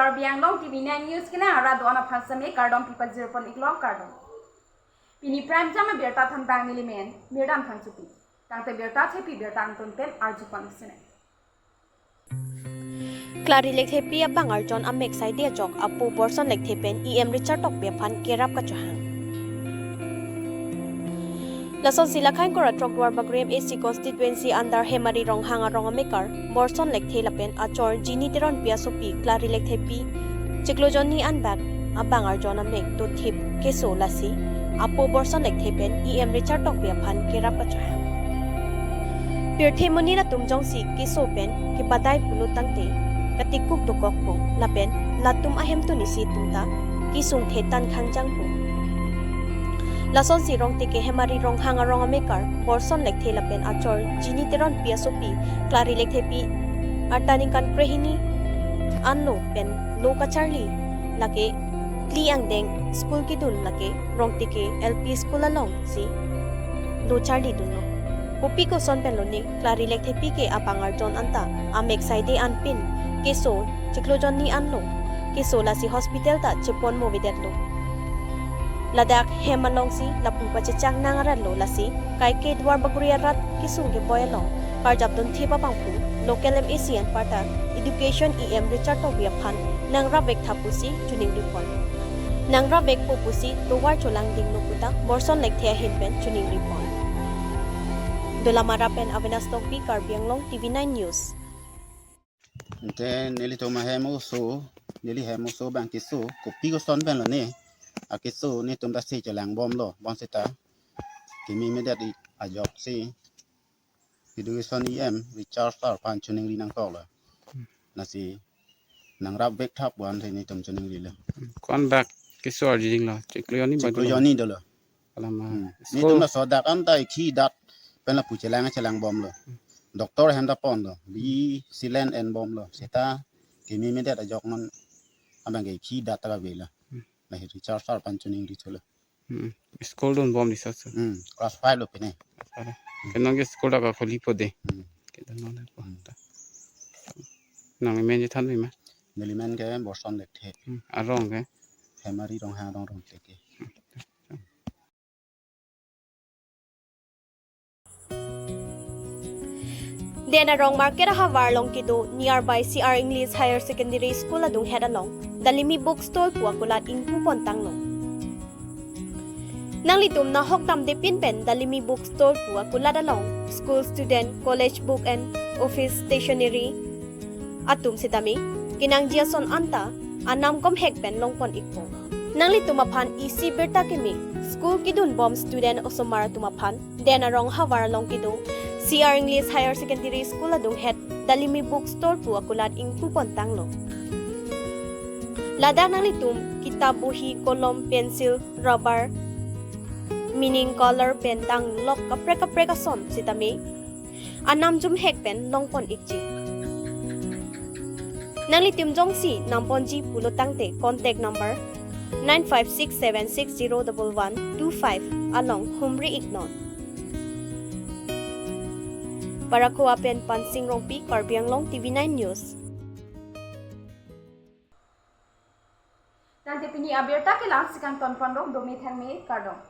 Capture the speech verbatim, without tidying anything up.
Karbi Anglong T V nine News kenang arat do-an aphan seme kardom pipajir pon iklo, kardom. Pini prime time abirta thanbang neli men Mirdan Phangchopi. Tangte birta thepi birta angton pen arju pon sene. Clary Lekthepi abang arjon amek saide ajok apo Borson Lekthe pen E M Richard Tokbi aphan kerap kachohang. Lasonsi Lakhain Kora Throk Duarbagori M A C constituency under Hemari Ronghang arong amekar Borson Lekthe lapen achor Jini Teronpi asopi Clary Lekthepi chiklo jonni anbak abang arjon amek dothip keso lasi apo Borson Lekthe pen E M Richard Tokbi aphan kerap kachohang. Pirthe monit atum jongsi keso pen kebadai pulo tangte katikuk dokokpo lapen latum ahemtun isi atum ta kesung thetan khangjangpo. Lasonsi Rongteke Hemari Ronghang arong amekar Borson Lekthe lapen achor Jini Teronpi asopi Clary Lekthepi arta ningkan krehini anlo pen lo kacharli lake kli angdeng school kedun lake Rongteke L P school alongsi lo charlidunlo. Kopi koson pen lone Clary Lekthepi ke abang arjon anta amek saide anpin keso chiklo jonni anlo keso lasi hospital ta chepon movedetlo. Ladak hem alongsi lapu pachechak nang arat lo lasi kaike Duarbagori arat kesung keboi along karjap dunthip abangphu local M A C anparta education E M Richard Tokbi aphan nangrap vek tha pusi choningri pon. Nangrap vekpo pusi tovar cholangdinglo puta Borson Lekthe ahin pen choningri pon. Dolamara pen Avenas Tokbi, Karbi Anglong T V nine News. Ante nelitum ahem oso, neli hem oso abang keso, kopi koson pen lone akeso netum ta si chelangbomlo, bonsita kimi medet i ajoksi education E M Richard Sir aphan choningri nangkoklo. Hmm. Lasi nangrap vek tha pu-an the netum choningrilo. Hmm. Ko-an bak keso arjudinglo, chiklo jonni bak chiklo dolo? Jonni dolo. Alama. Hmm. School. Netum laso dak anta ikhi dat pen lapu chelang chelangbomlo. Hmm. Doctor hem ta ponlo, bi silen enbomlo. Seta kimi medet ajok non abang ke ikhi dat ta avelo. Hmm. Lahei Richard Sir aphan choningri thulo. Hmm. School dunbom di sasa. Hmm. Class five lo pine. Class five. Ke nang ke school ta kakholipo de. Hmm. Ke dan nang po. Hmm. Nangli men chethan ma? Neli men ke Borson Lekthe. Hmm. Arong ke? Hemari Ronghang arong, Rongteke. Hmm. Den arong market ahavar along kedo nearby C R English Higher Secondary School adunghet along Dalimi Book Stall pu akulat ingpu pon tanglo. Nanglitum nahok damde pin pen Dalimi Book Stall pu akulat along school student, college book and office stationery atum sitame kenangji ason anta anam komhek pen longpon ikpo. Nanglitum aphan isi birta keme, school kedunbom student osomar atum aphan den arong havar along kedo C R English Higher Secondary School adunghet Dalimi Book Stall pu akulat ingpu pon tanglo. Ladak nanglitum kitab, bohi, kolom, pencil, rubber, meaning, color, pen tanglok kaprek kaprek ason sitame anam jumhek pen longpon ikji. Nanglitum jongsi namponji pulo tangte contact number nine five six seven six zero double one two five along humri iknon. Paraku apen Pansing Rongpi, Karbi Anglong T V nine News. Tangte pini abirta ke la-an si kangton ponlo, dome thangme, kardom.